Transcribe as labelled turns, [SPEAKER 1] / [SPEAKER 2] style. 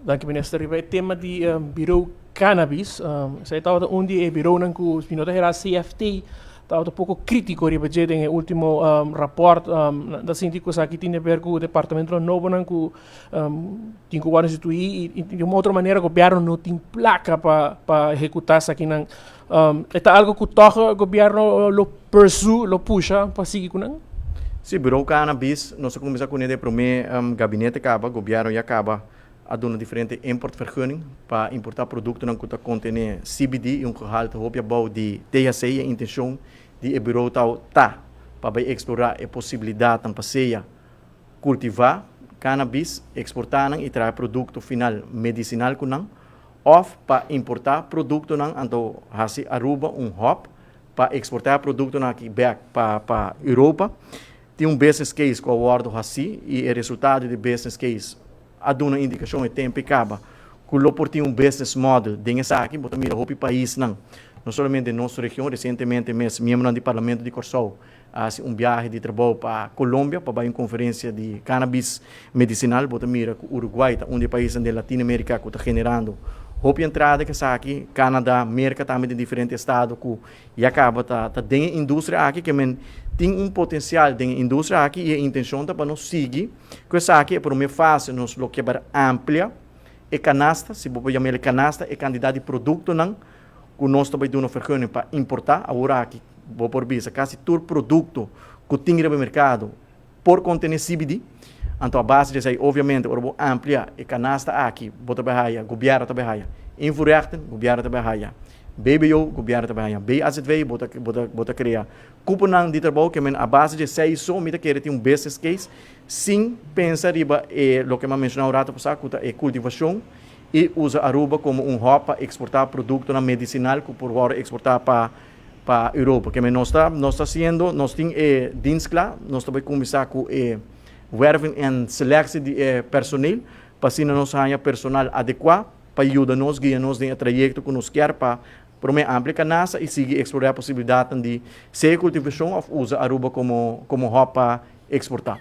[SPEAKER 1] Danki, minister. Riba e tema di bureau cannabis, esei tabata un di e bureaunan ku mi no ta hera CFT tabata poko kritiko riba dje den e ultimo raport. Nan ta sinti ku esaki tin di ber ku departamentonan nobonan ku tin ku wòrdu instituí i di un otro manera gobièrnu no tin plaka pa ehekutá esakinan. E ta algu ku tòg gobièrnu lo pursue, lo pusha pa sigui ku nan?
[SPEAKER 2] Sí, Bureau Cannabis, nos a kuminsá kuné den e promé gabinete kaba, gobièrnu ya kaba a duna diferente importvergunning pa importá produktonan ku ta kontené CBD i un gehalte hopi abou di THC. E intenshon di e bureau tau ta pa bai eksplorá e posibilidatnan pa sea kultivá cannabis, eksportá nan i traha produkto final medisinal ku nan, òf pa importá produktonan anto hasi Aruba un hub pa eksportá e produktonan aki bèk pa pa Europa. Tin un business case ku a wòrdu hasí i e resultado di business case a duna indikashon e tempu e kaba ku lo por tin un business model den esaki. Bo ta mira hopi paisnan, no solamente den nos region, resientemente mes miembronan di Parlamento di Kòrsou a hasi un biahe di trabou pa Colombia pa bai un konferensia di cannabis medisinal. Bo ta mira ku Uruguay ta un di e paisnan den Latinoamerika ku ta generando hopi entrada ku esaki. Canada, Merka tambe den diferente estado ku ya kaba ta ta den e industria aki ke men tin un potensial den e industria aki i e intenshon ta pa nos sigui ku esaki. E prome fase nos lo ke bar amplia e kanasta, si bo por yama el e kanasta, e kantidat di produktonan ku nos ta bai duna vergunning pa importá. Awor aki bo por bisa kasi tur produkto ku tin riba e merkado por kontené CBD. Anto a base di esei obviamente ora bo amplia e kanasta aki bo ta bai haya, gobièrnu ta bai haya invoerrechten, gobièrnu ta bai haya BBO, gobièrnu ta bai haya BAZV, bo ta bo ta bo ta krea kuponan di trabou ke men a base di esei so mi ta kere tin un business case sin pensa riba e loke mi a menshoná un rato pasá ku ta e kultivashon i usa Aruba komo un hub pa eksportá produktonan medisinal ku por wòrdu eksportá pa pa Europa. Keme nos ta nos ta hasiendo, nos tin e dienst kla, nos ta bai kuminsá ku e werving en seleksie di e personeel pa asina nos haña personal adekuá pa yuda nos, guia nos den e trayekto ku nos kier pa promé amplia kanasa i sigui eksplorá posibilidatnan di sea kultivashon òf usa Aruba komo komo hub pa eksportá.